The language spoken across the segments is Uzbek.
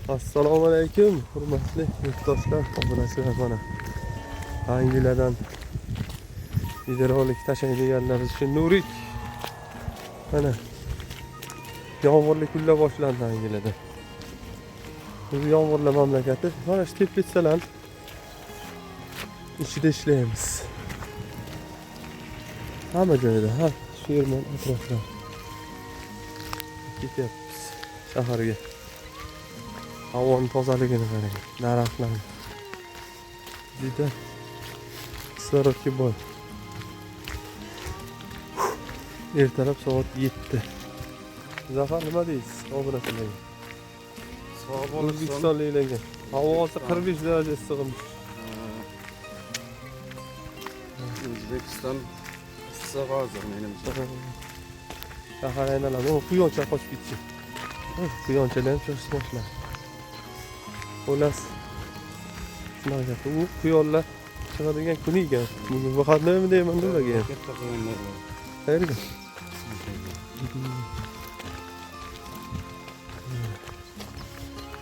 Assalomu alaykum, hurmatli yurtdoshlar, obunachilar. Mana Angliyadan videorolik tashlaydiganlar uchun Nurik. Mana yomg'irli kunlar boshlandi Angliyada. Bu yomg'irli mamlakati. Mana shu teplitsalarni ichida ishlaymiz. Hamma joyda, ha, shu yerman atroflar. Ketyapmiz shaharga. Havoni tozaligini qarang, daraxtlarni. Juda kislorodga boy. Ertalab soat 7. Zafar, nima deysiz obunachilarga? Sog' bo'lsin. O'zbekistonliklarga. Havosi 45 daraja issig'imiz. O'zbekiston issiq hozir menimcha. Shahar aylanadi. O, quyoncha qochib ketdi. Quyonchalar ham cho'chib boshladi. Xullas, shunaqa gap. U quyonlar chiqadigan kuni ekan. Bugun выходной mi deyman ularga ham. Katta quyonlar bor. Qayerga?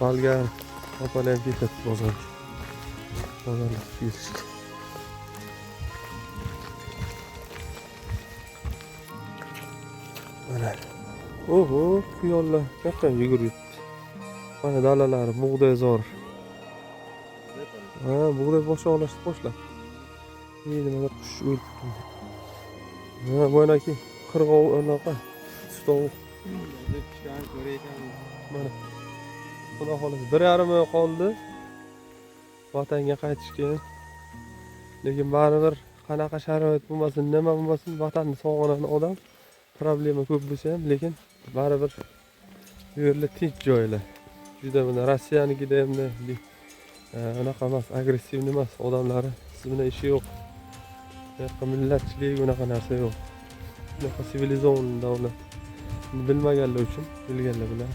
Bolgar opalar ham ketadi bozorga. Bozorga yurishga. Mana. Oho, quyonlar qayoqdan yugurib yuribdi. Mana dalalari bug'doyzor. Ha, bug'doy boshoqlashni boshlab. Nimadir qush o'libdi. Ha, boyagi qirg'ov anaqa tovuq. Mana. Xudo xohlasa 1,5 oy qoldi vatanga qaytishga. Lekin baribir qanaqa sharoit bo'lmasin, nima bo'lmasin, vatanni sog'inadi odam. Problema ko'p bo'lsa ham, lekin baribir bu yerlar tinch joylar. Juda mana Rossiyanikida ham unaqa emas, agressivniy emas odamlari. Siz bilan ishi yo'q. Bu yoqqa millatchilik unaqa narsa yo'q. Bunaqa цивилизованный davlat. Bilmaganlar uchun, bilganlar biladi.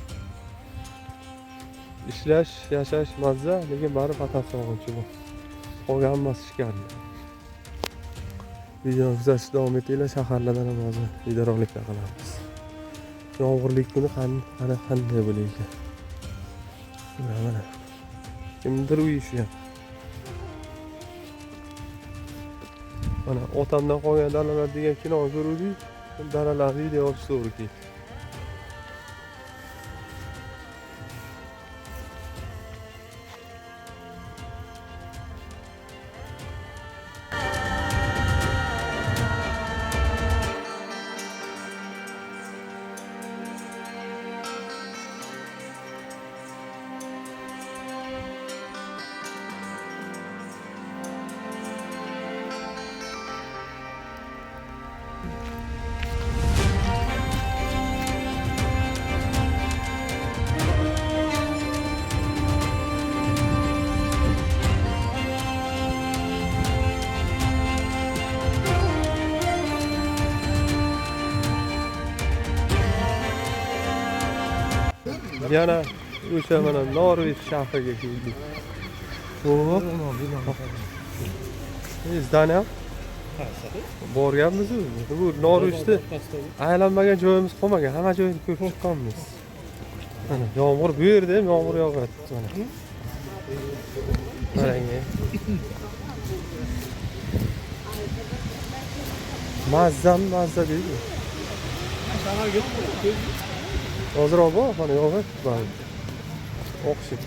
Ishlash, yashash mazza, lekin baribir vatan sog'inchi bu. Qolgan hammasi shikar. Videoni kuzatishda davom etinglar. Shaharlardan ham hozir videoroliklar qilamiz. Yomg'irli kuni qani qanday bo'lar ekan. Mana. Kimdir uyi shu ham. Mana otamdan qolgan dalalar degan kinoni ko'ruvdik. Dalalarni video olish to'g'ri keldi. Yana o'sha mana Norwich shahriga keldik. Xo'p. Zdaniya borganmiz. Bu Norwichda aylanmagan joyimiz qolmagan. Hamma joyini ko'rib chiqqanmiz. Mana yomg'ir bu yerda ham yomg'ir yog'yapti mana. Qarang. Mazzam mazza deydi. Hozir bor, mana yog'yapti baribir. O'xshab.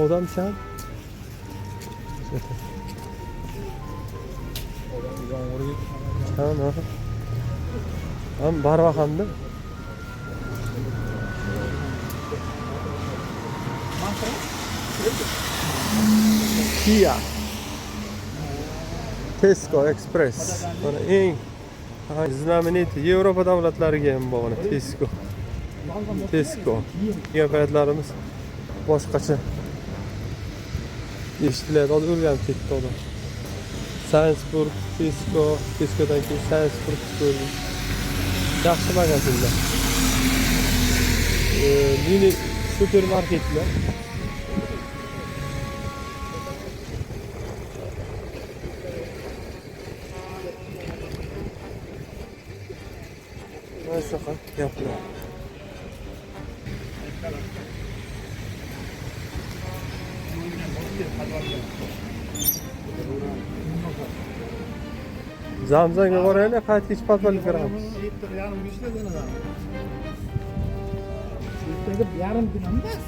Odam sen. Ha, ha. Ham barvaqamda. Kia Tesco Express. Mana eng знаменитый Yevropa davlatlariga ham bor mana Tesco. Tesco. Degan paytlarimiz boshqacha eshitiladi. Hozir o'rganib ketdi odam. Sainsbury, Tesco, Tescodan keyin Sainsbury ko'rdim. Yaxshi magazinlar. Mini supermarketlar. Mana shunaqa gaplar. Zamzamga boraylik, qaytgach podvalga kiramiz. Ertaga yarim kun emas.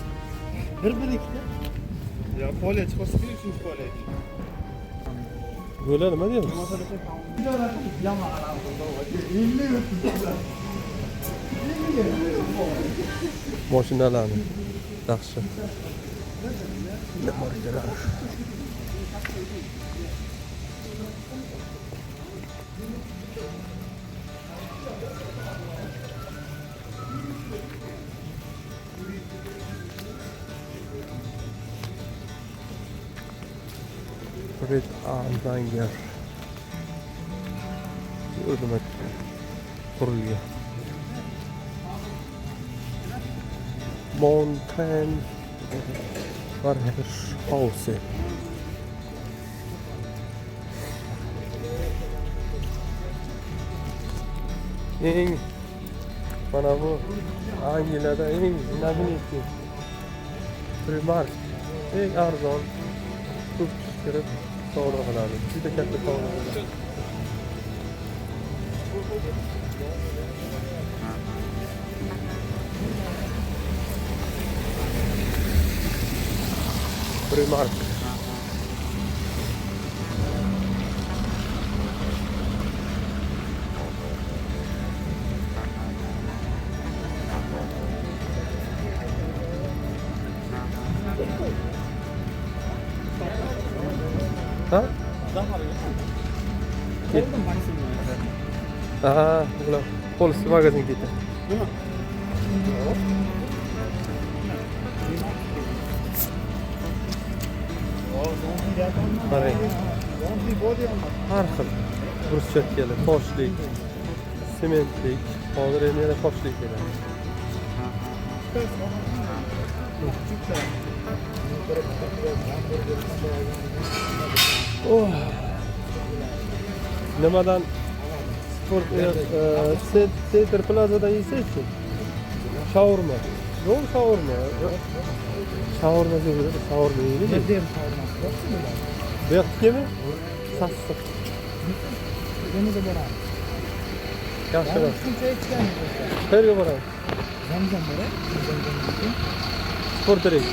Bir ikkita. Ya polya chiqarsa uchinchi polya. Bo'la nima deymiz? Mashinalarni yaxshi. Markalar. Fred Anzanger. Nima qurilgan. Mountain Warehouse. Eng mana bu Angliyada eng знаменитый Primark, eng arzon, ko'p kishi kirib savdo qiladi. Juda katta savdo qiladi. Primark. Ha? Aha, ular polisi magazin ketdi. Qarang. Har xil bruschatkali, toshlik, sementlik, hozir endi yana toshlik keladi. Oh. Nimadan sport Center Plaza'dan yesangchi? Shaurma. Yo'q, shaurma. Shaurma deydi, shaurma yeydi. Yerda ham shaurmasi yo'qmi? Bu yoqnikimi? Sassiq. Nimaga boramiz? Yaxshi. Shuncha aytganmiz. Qayerga boramiz? Zamzam boramiz. Zamzam. Sport direkt.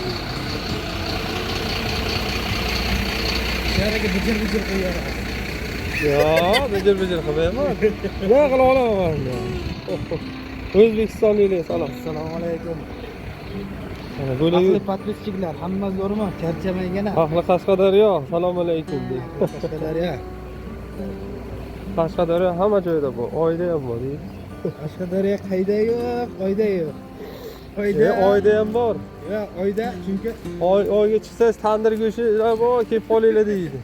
Shariga bijir-bijir qo'yaradi. Yo'q, bijir-bijir qilmayman. Nima qila olaman? O'zbekistonliklar salom. Assalomu alaykum. Mana bo'lak Ahli podpischiklar, hamma zo'rmi? Charchamangana. Ahli Qashqadaryo, assalomu alaykum deydi. Qashqadaryo. Qashqadaryo hamma joyda bor, oyda ham bor deydi. Qashqadaryo qayda yo'q, oyda yo'q. Oyda, oyda ham bor. Yo'q, oyda chunki oyga chiqsangiz tandir go'shti bor, kelib qolinglar deydi.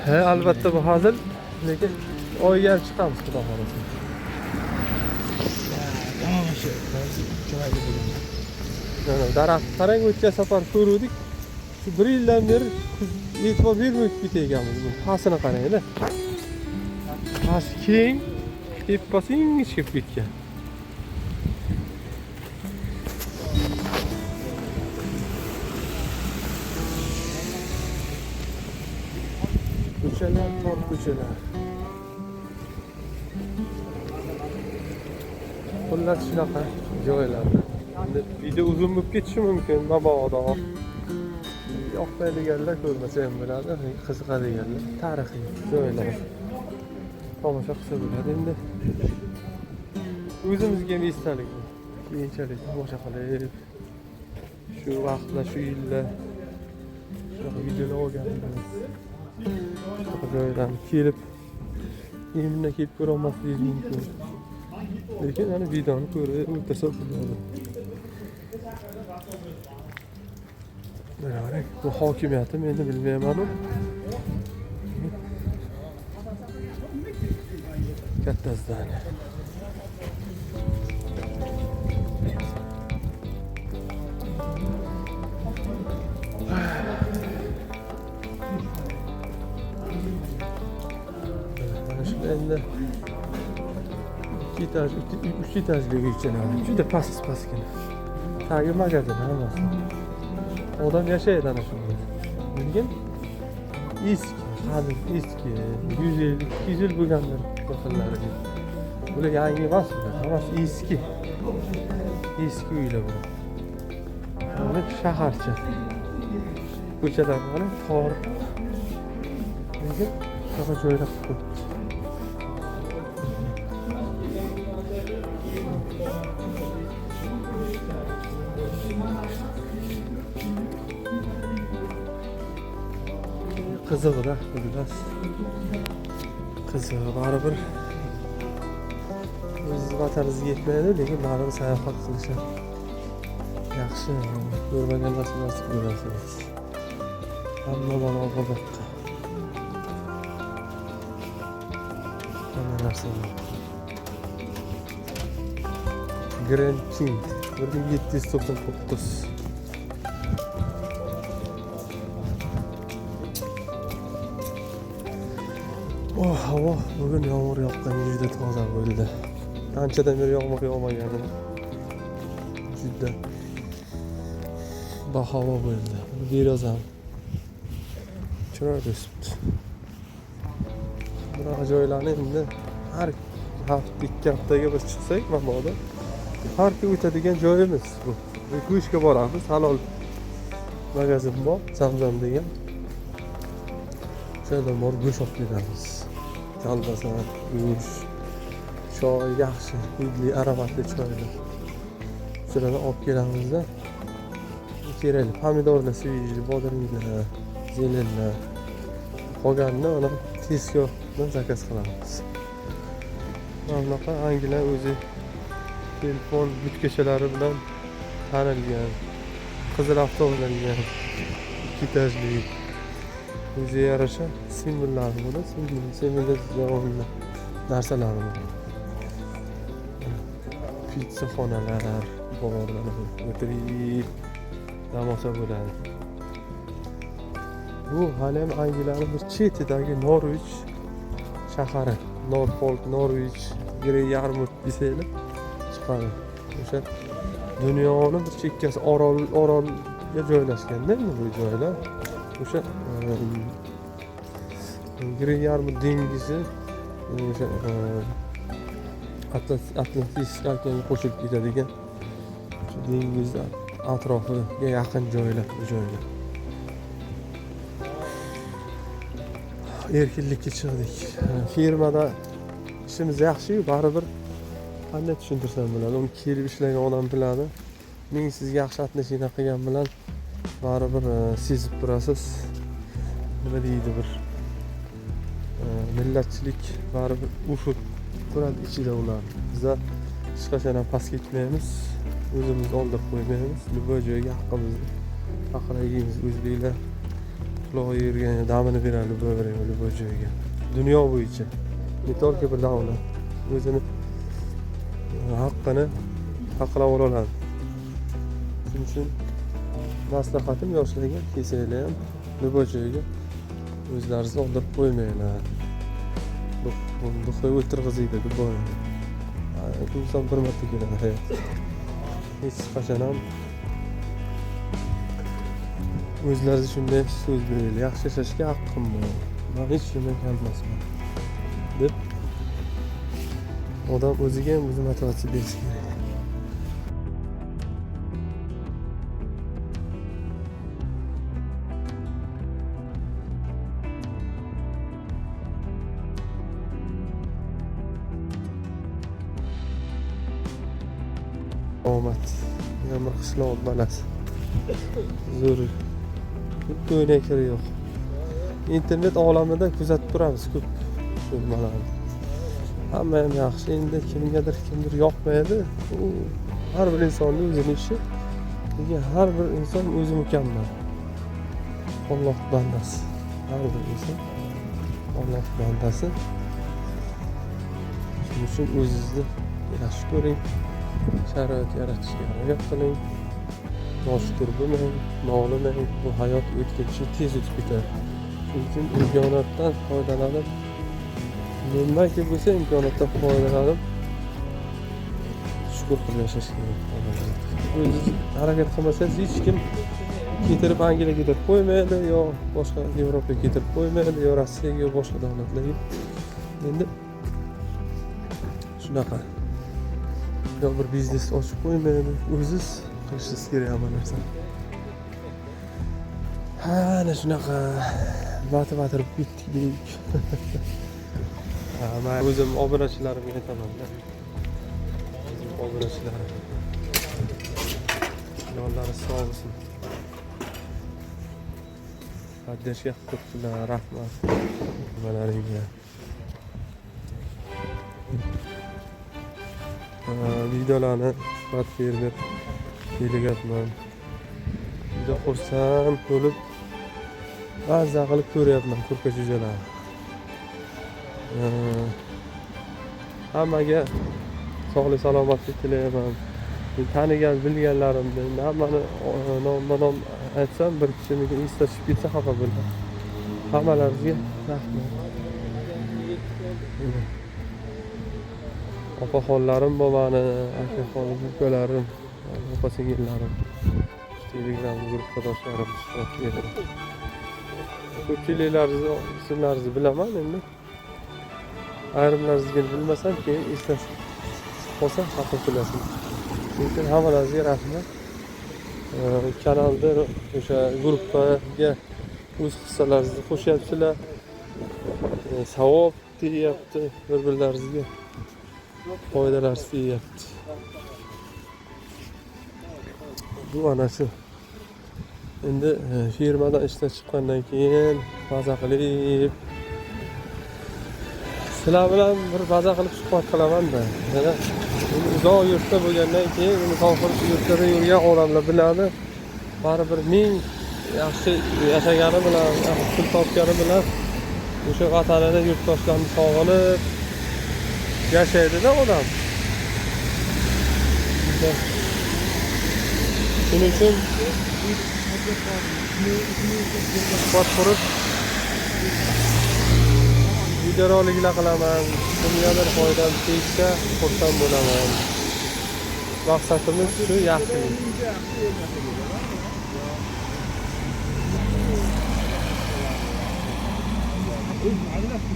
Ha, albatta bu hazil, lekin oyga ham chiqamiz xudo xolasa. Tamam shu. Chiroyli bo'lgan. Mana daraxt qarang, o'tgan safar ko'ruvdik. Shu bir yildan beri e'tibor bermay o'tib ketayotganmiz. Bu pastini qarang-da. Past keng, tepasi ingichka bo'lib ketgan. Ko'chalar, tor ko'chalar. Xullas shunaqa joylar. Endi video uzun bo'lib ketishi mumkin, mabodo. Yoqmaydiganlar ko'rmasa ham bo'ladi, qiziqadiganlar tarixiy joylar tomosha qilsa bo'ladi endi. O'zimizga ham esdalik bu. Keyinchalik tomosha qilib, shu vaqtlar, shu yillar shunaqa videolar olganmiz. Shunaqa joylarni kelib, endi kelib ko'ra olmasligingiz mumkin. Lekin ana videoni ko'rib o'tirsa bo'ladi. Mana bu hokimiyati men endi bilmayman. Katta zdание. Mana shu endi 2 etaj, 3 etajli uychalar. Juda past-pastgina. Tagi magazin hammasi. Odam yashaydi ana shunda. Lekin eski, qadim eski, 100 yil, 200 yil bo'lgandir bu xillari. Bular yangi emas, bular hammasi eski. Eski uylar bular. Mana shaharcha. Ko'chalar mana tor. Lekin shunaqa joylar qilib qo'yibdi. Qizig'ida, xullas. Qizig'i baribir o'z vatanimizga yetmaydi, lekin baribir sayohat qilishar. Yaxshi, ko'rmagan narsalarni ko'rasiz. Hamma balo bu yerda. Hamma narsa bor. Grand King 1799. Oh, havo bugun yomg'ir yoqqan, juda toza bo'ldi. Anchadan beri yomg'ir yog'magan edi. Juda bahavo bo'ldi. Biraz ham chiroyli o'sibdi. Bunaqa joylarni endi har hafta, 2 haftaga bir chiqsak mabodo har kun o'tadigan joyimiz bu. Go'shtga boramiz, halol magazin bor, Zamzam degan. O'sha yerdan borib go'sht olib kelamiz. Kolbasa, go'sht, choy, yaxshi hidli, aromatli choylar. Shularni olib kelamizda. Kerakli pomidorlar, свежий, bodringlar, zelenlar. Qolganini mana Tesco'dan zakaz qilamiz. Mana bunaqa Angliya o'zi telefon butkachalari bilan tanilgan, qizil avtobuslangan, 2 etajli. O'ziga yarasha simvollari bor, simvolizatsion narsalari bor. Pitsaxonalar bor, mana o'tirib dam olsa bo'ladi. Bu hali ham Angliyaning bir chetidagi Norwich shahari. Norfolk, Norwich, Grey Yarmouth desanglar chiqadi. O'sha dunyoni bir chekkasi orolga joylashganda endi bu joylar. O'sha Grey Yarmouth dengizi o'sha Atlantik okeaniga qo'shilib ketadigan shu dengiz atrofiga yaqin joylar bu joylar. Erkinlikka chiqdik. Firmada ishimiz yaxshi-yu, baribir qanday tushuntirsam bo'ladi? Uni kelib ishlagan odam biladi. Men sizga yaxshi отношение qilgan bilan baribir sezib turasiz. Nima deydi bir millatchilik baribir urfib turadi ichida ular. Bizlar hech qachon ham pastga ketmaymiz, o'zimizni oldirib qo'ymaymiz. Любой joyga haqqimizni haqini yeymiz. O'zbeklar qulog'i yerga damini beradi любой joyga. Dunyo bo'yicha, ne только bir davlat o'zini haqqini haqlab oladi. Shuning uchun maslahatim yoshlarga, kelsanglar ham любой joyga o'zlaringizni oldirib qo'ymanglar. Duxoy o'tirg'izadi любой. Inson bir marta keladi hayotga. Hech qachon ham o'zlaringiz shunday so'z beringlar. Yaxshi yashashga haqqim bor. Men hech kimdan kam emasman deb odam o'ziga ham o'zi motivatsiya berishi kerak. Omad. Yana bir qishloq bolasi. Zo'r. Xuddi o'ynakari yo'q. Internet olamida kuzatib turamiz ko'p shu nimalarni. Hamma ham yaxshi. Endi kimgadir kimdir yoqmaydi. U har bir insonning o'zini ishi. Lekin har bir inson o'zi mukammal. Alloh bandasi. Har bir inson Alloh bandasi. Shuning uchun o'zingizni yaxshi ko'ring. Sharoit yaratishga harakat qiling. Noshukur bo'lmang, nolimang. Bu hayot o'tkinchi, tez o'tib ketadi. Shuning uchun imkoniyatdan foydalanib, nimaki bo'lsa imkoniyatdan foydalanib Shukur qilib yashash kerak. O'zingiz harakat qilmasangiz hech kim ketirib Angliyaga ketirib qo'ymaydi, yo boshqa Yevropaga ketirib qo'ymaydi, yo Rossiyaga, yo boshqa davlatlarga. Endi shunaqa. Yo bir biznes ochib qo'ymaydi. O'zingiz qilishingiz kerak hamma narsani. Ha, ana shunaqa batib ketdik deylik. Man o'zim obunachilarimga aytaman-da. O'zim obunachilarim. Yonlari sog' bo'lsin. Поддержка qilib turibsizlar, rahmat. Nimalaringga. Videolarni Shuhrat Fermer teligatman. Juda xursand bo'lib mazza qilib ko'ryapman kurka jo'jalarni. Hammaga sog'lik salomatlik tilayman. Men tanigan bilganlarimni endi hammani nomma-nom aytsam bir kishiniki esda tushib ketsa xafa bo'ladi. Hammalaringizga rahmat. Opaxonlarim bor mani, akaxon ukalarim, opa singillarim, Telegram guruhdoshlarim, Shuhrat Fermer. Ko'pchiliklarni ismlaringizni bilaman endi. Ayrimlaringizni bilmasam keyin esdan chiqib qolsa xafa bo'lasiz. Shuning uchun hammalaringizga rahmat. Kanalda o'sha guruhga o'z hissalaringizni qo'shyapsizlar. Savob deyapti bir-birlaringizga. Foydalar deyapti. Bu ana shu. Endi firmadan ishdan chiqqandan keyin maza qilib sizlar bilan bir maza qilib suhbat qilaman-da. Yana uzoq yurtda bo'lgandan keyin musofir yurtlarda yurgan odamlar biladi. Baribir ming yaxshi yashagani bilan, yaxshi pul topgani bilan o'sha vatanida yurtdoshlarni sog'inib yashaydi-da odam. Shuning uchun suhbat qurib videoroliklar qilaman. Kimgadir foydam tegsa xursand bo'laman. Maqsadimiz shu yaxshilik.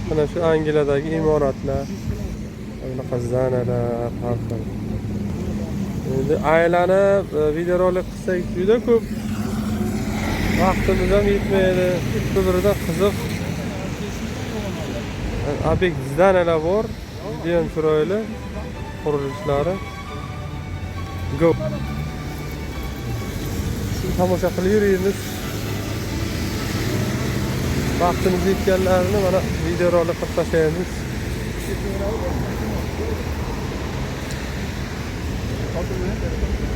Mana shu Angliyadagi imoratlar, bunaqa zanalar har xil. Endi aylanib videorolik qilsak juda ko'p vaqtimiz ham yetmaydi. Bir-biridan qiziq obyekt zanalar bor, juda ham chiroyli qurilishlari. Go. Shu tomosha qilib yuribmiz. Vaqtimiz yetganlarini mana videorolik qilib tashlaymiz.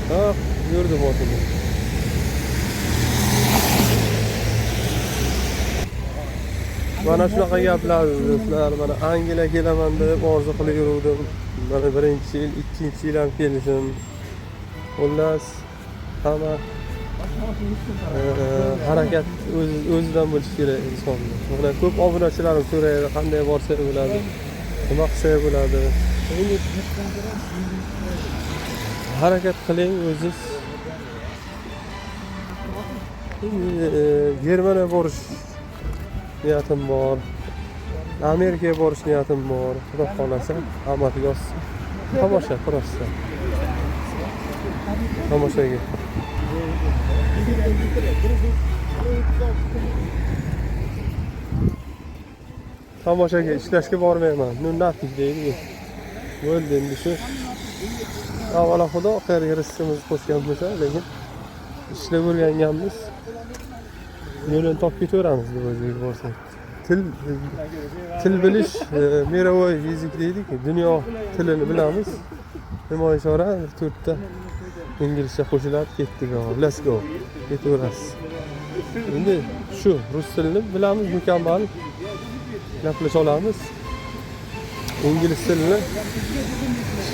Ha, yurdim otimni. Mana shunaqa gaplar do'stlar, mana Angliyaga kelaman deb orzu qilib yuruvdim. Mana birinchi yil, ikkinchi yil ham kelishim. Xullas, hamma harakat o'zidan bo'lishi kerak insonni. Mana ko'p obunachilarim so'raydi, qanday borsa bo'ladi, nima qilsa bo'ladi. Harakat qiling o'zingiz. Germaniya borish niyatim bor. Amerikaga borish niyatim bor. Xudo xolasa, amalga oshsin. Tomosha qilasiz. Tomoshaga. Tomoshaga ishlashga bormayman. Nu nafis deydi. Bo'ldi endi shu. Avvalo Xudo qayerga rizqimizni qo'shgan bo'lsa, lekin ishlab o'rganganmiz. Yo'lini topib ketaveramiz deb o'ziga borsak. Til bilish мировой язык deydi-ku, dunyo tilini bilamiz. Nima ishora bir to'rtta inglizcha qo'shiladi, ketdik. Let's go. Ketaverasiz. Endi shu rus tilini bilamiz mukammal. Gaplasha olamiz. Ingliz tilini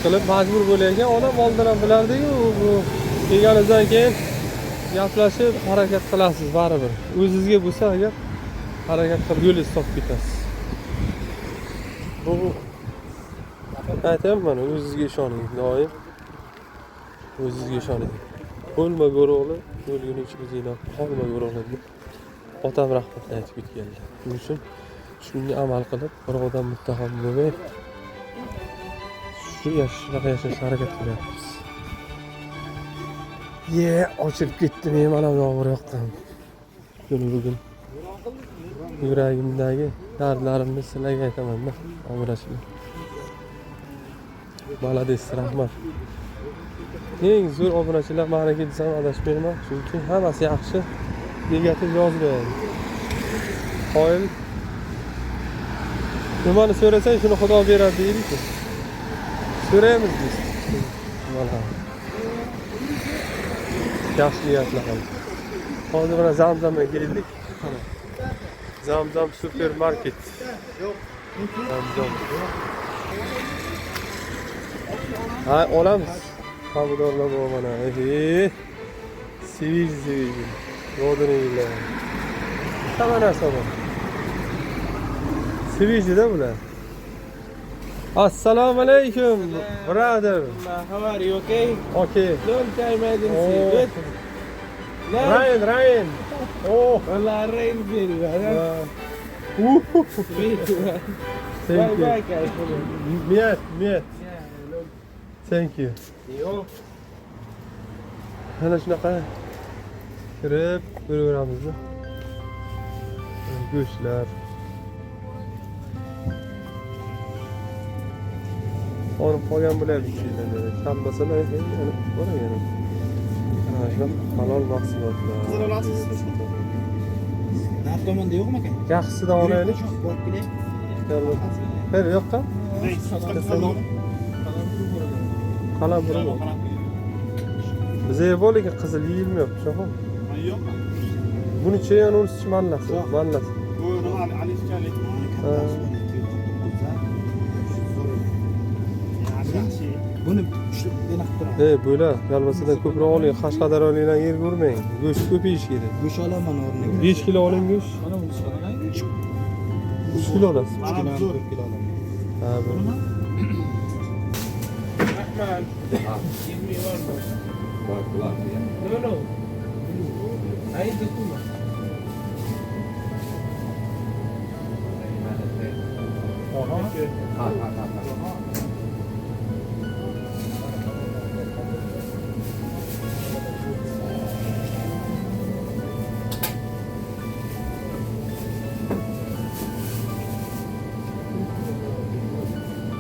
qilib majbur bo'layotgan odam oldin ham bilardi-ku, bu kelganingizdan keyin gaplashib harakat qilasiz baribir. O'zingizga bo'lsa agar harakat qilib yo'lingizni topib ketasiz. Bu aytyapman, o'zingizga ishoning doim. O'zingizga ishoning. O'lma Go'ro'g'li, o'lgunicha o'zingdan qolma Go'ro'g'li deb otam rahmatli aytib ketganlar. Shuning uchun shunga amal qilib, birovdan muttaham bo'lmay, shu shunaqa yashashga harakat qilyapmiz. Ye, ochilib ketdi, men mana yomg'ir yoqqan. Bugun yuragimdagi dardlarimni sizlarga aytaman-da, obunachilar. Malades, rahmat. Eng zo'r obunachilar meniki desam adashmayman, chunki hammasi yaxshi, negativ yozmaydi. Qoyil. Nimani so'rasang shuni Xudo beradi deydi-ku. So'raymiz biz. Mana. Yaxshi niyatlar qilib. Hozir mana Zamzamga keldik. Mana. Zamzam supermarket. Zamzam. Ha, olamiz. Pomidorlar bor mana. Свежий. Bodringlar. Hamma narsa bor. Свежий-da bular. Assalomu alaykum, brother. How are you? Okay? Okay. Long time I didn't see you. Oh. Good? Nice. Rain, rain. Oh. Wallah, rain very well. Thank Bye you. bye, guys. Miyat, miyat. Yeah, long. Thank you. Yo. Mana shunaqa kirib ko'raveramiz. Go'shtlar. Olib qolgan bo'lyapti ichida. Kolbasalar yana bor ekan. Mana shunaqa halol mahsulotlar. Qizil olasiz? Nar tomonda yo'qmi ekan? Yaxshisidan olaylik. Borib kelay. Xeyr, yo'q-ku. Qalampir bor. Bizga bor, lekin qizil yeyilmayapti, shoxom. Yo'qmi? Buni chayon unisi mallasi, mallasi. Bu nima alishchalik? Yaxshi. Buni ushlab nima qilib turadi? Ey, bo'la, kolbasadan ko'proq oling, Qashqadaryoliklar yer ko'rmang. Go'sht ko'p yeyish kerak. Go'sht olaman o'rniga. 5 kilo oling go'sht. Mana bunisi qanaqa? 3 kilo olasiz. 3 kilo, 4 kilo olaman. Ha, bu. Give me one more. No, no. I need the kuma.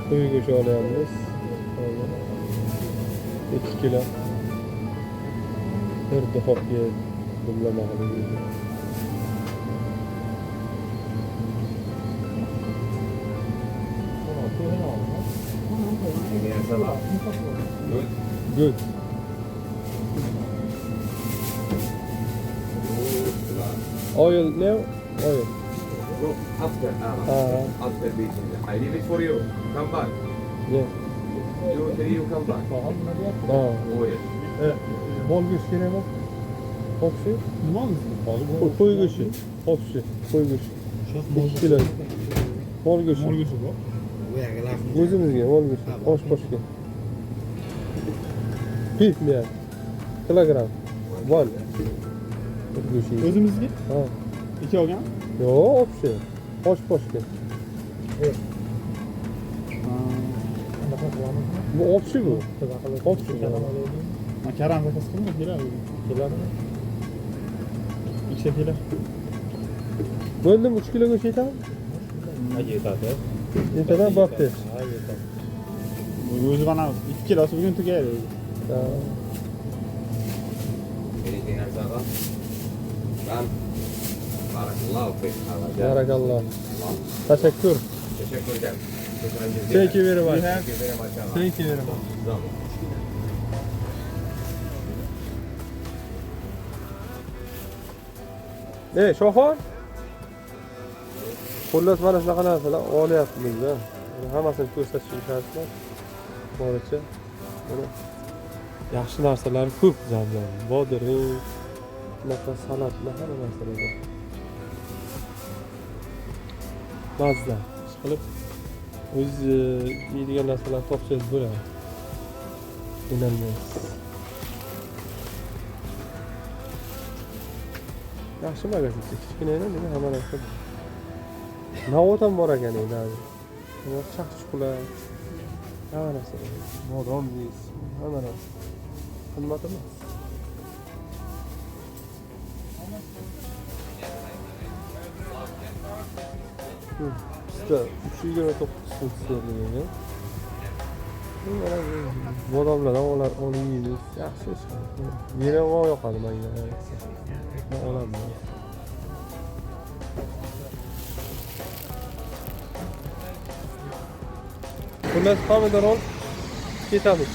Qo'y go'shti olyapmiz. 2 kilo. Bir duxovka dimlama qilib yeydi. Good. Oil now? Oil. No, after after meeting. I leave it for you. Come back. Yeah. 2, 3, you come back. Ha. Oil. Mol go'shti kerakmi? Hopshi? Nima oldingiz? Qo'y go'shti. Hopshi, qo'y go'shti. 2 kilo. Mol go'shti. Mol go'shti bor. O'zimizga mol go'shti. Osh qo'shgan. Beef meat. Kilogram. One. Bir go'shti. O'zimizga? Ha. Ikki olgan? Yo'q, общий. Osh qo'shgan. Bu общий bu. Общий. Ha, karam zakaz qildim, keladi. Keladimi? Ikkita kelar. Bo'ldim, 3 kilo go'sht yetadimi? Yetadi. Yetadi, bo'pti. Ha, yetadi. O'zi mana 2 kilosi bugun tugaydi. Ha. Anything else, Aga? Done. Barakallahu fik. Barakalloh. Tashakkur. Teşekkür ederim. Shukran jazilan. Thank you very much. Thank you very much. Aga. Thank you very much. Tamam. Ey, Shohon. Xullas, mana shunaqa narsalar olyapmiz-da. Buni hammasini ko'rsatishim shart emas. Boricha. Mana yaxshi narsalar ko'p Zamzam. Bodring, shunaqa salatlar, hamma narsalar bor. Mazza ish qilib o'z yeydigan narsalarni topsangiz bo'ladi. Qiynalmaysiz. Yaxshi magazincha, kichkina lekin hamma narsa bor. Navot ham bor ekan endi. Chaq-chuqlar, hamma narsa bor. Bodom deysiz, hamma narsa. Qimmat emas. Pista 329 funt sterling ekan. Bodomlardan ular olib yeydi. Yaxshi ish. Yerevon yoqadi menga. Men olaman. Xullas, pomidor olib ketamiz.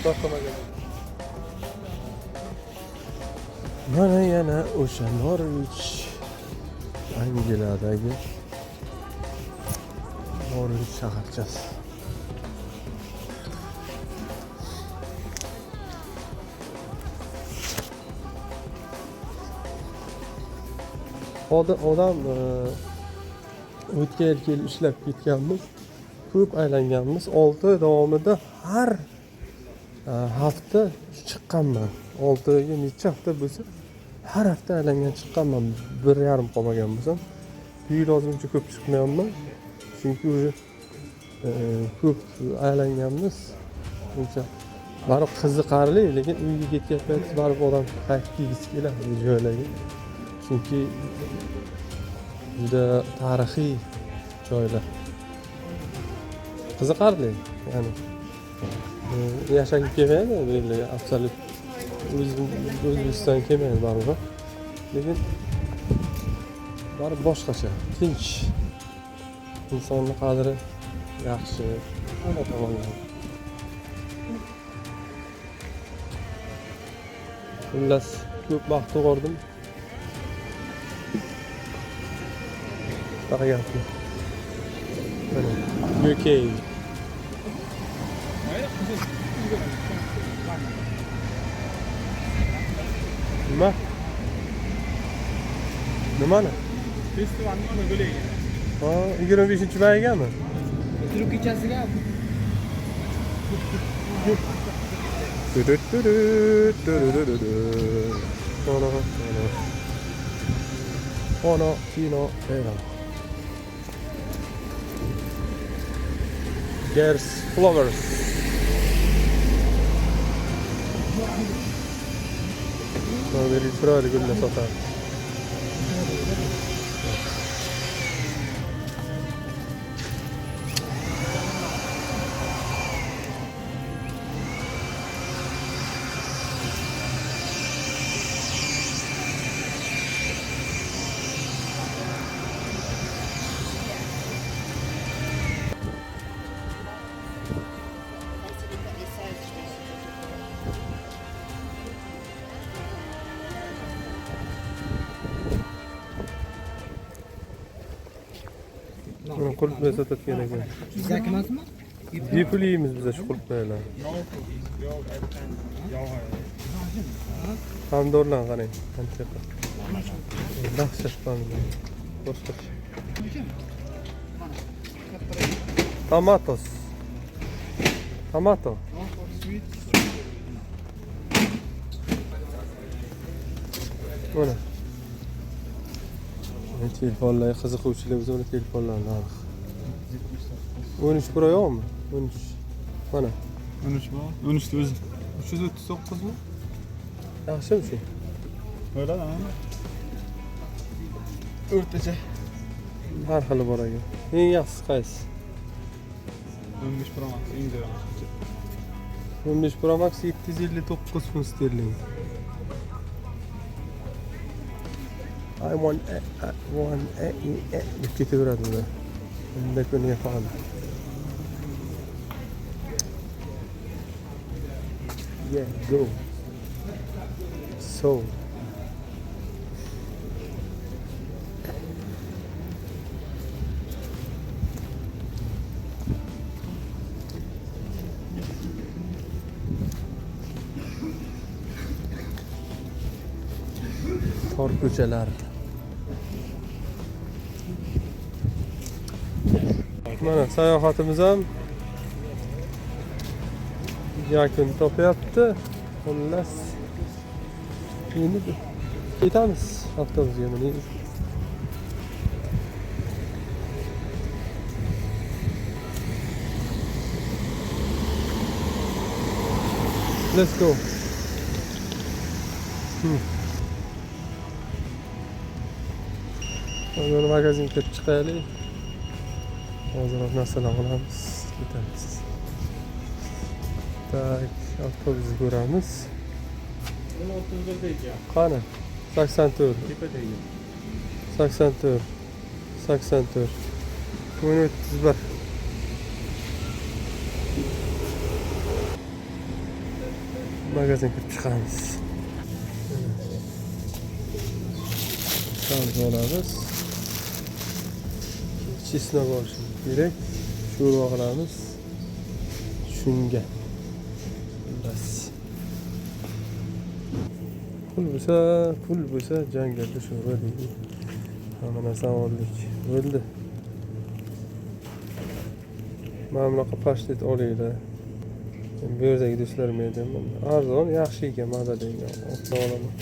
Boshqa magazinga. Mana yana o'sha Norwich, Angliyadagi Norwich shaharchasi. Odam o'tgan yil kelib ishlab ketganmiz, ko'p aylanganmiz. 6 oy davomida har hafta chiqqanman. 6 oyga necha hafta bo'lsa, har hafta aylangan chiqqanman. 1,5 qolmagan bo'lsam. Bu yil ozmuncha ko'p chiqmayapman. Chunki уже ko'p aylanganmiz. Uncha baribir qiziqarli, lekin uyga ketgan payt baribir odam qaytib kelgisi keladi bu joylarga. Chunki juda tarixiy joylar. Qiziqarli, ya'ni yashagim kelmaydi bu yerlarga, absolyut O'zbekiston kelmaydi baribir. Lekin baribir boshqacha, tinch. Insonni qadri yaxshi, hamma tomondan. Xullas, ko'p vaqt o'g'irdim. Shunaqa gaplar. Mana UK. Nima? Nimani? Festivalni mana bo'lagi. Ha, 25-maygami? Turk kechasiga. Ono, kino, bayram. Gers Flowers. Mana bu chiroyli gullar sotadi. Buni qulupnay sotayotgan ekan. Bizniki emasmi? Bepul yeymiz biz shu qulupnaylarni. Pomidorlarni qarang, qancha. Dahshat pomidor. Boshqacha. Tomatos. Tomato. Mana. Telefonlarga qiziquvchilar bo'lsa, mana telefonlarni narxi. 13 Pro yo'qmi? 13. Mana. 13 bor. 13 o'zi. 339 mi? Yaxshimi shu? Bo'ladi, ha. O'rtacha. Har xili bor ekan. Eng yaxshisi qaysi? 15 Pro Max eng zo'ri. 15 Pro Max 759 funt sterling. I want A, E deb ketaveradi ular. Unda kuni yapalım. Yeah, go. So. Tor ko'chalar. Mana sayohatimiz ham yakun topyapti. Xullas, endi Ketamiz avtobusga minib. Let's go. Hozir magazinga kirib chiqaylik. Ozroq narsalar olamiz, ketamiz. Так, avtobusni ko'ramiz. 10:31da ekan. Qani? 84. Tepadagi. 84. 84. 10:31. Magazin kirib chiqamiz. Sabzi olamiz. Чеснок olishimiz kerak. Sho'rva qilamiz. Shunga. Bas. Pul bo'lsa, pul bo'lsa jangalda sho'rva deydi. Hamma narsani oldik. Bo'ldi. Mana bunaqa pashtet olinglar. Bu yerdagi do'stlarim aytaman. Arzon, yaxshi ekan, mazali ekan. Olib olaman.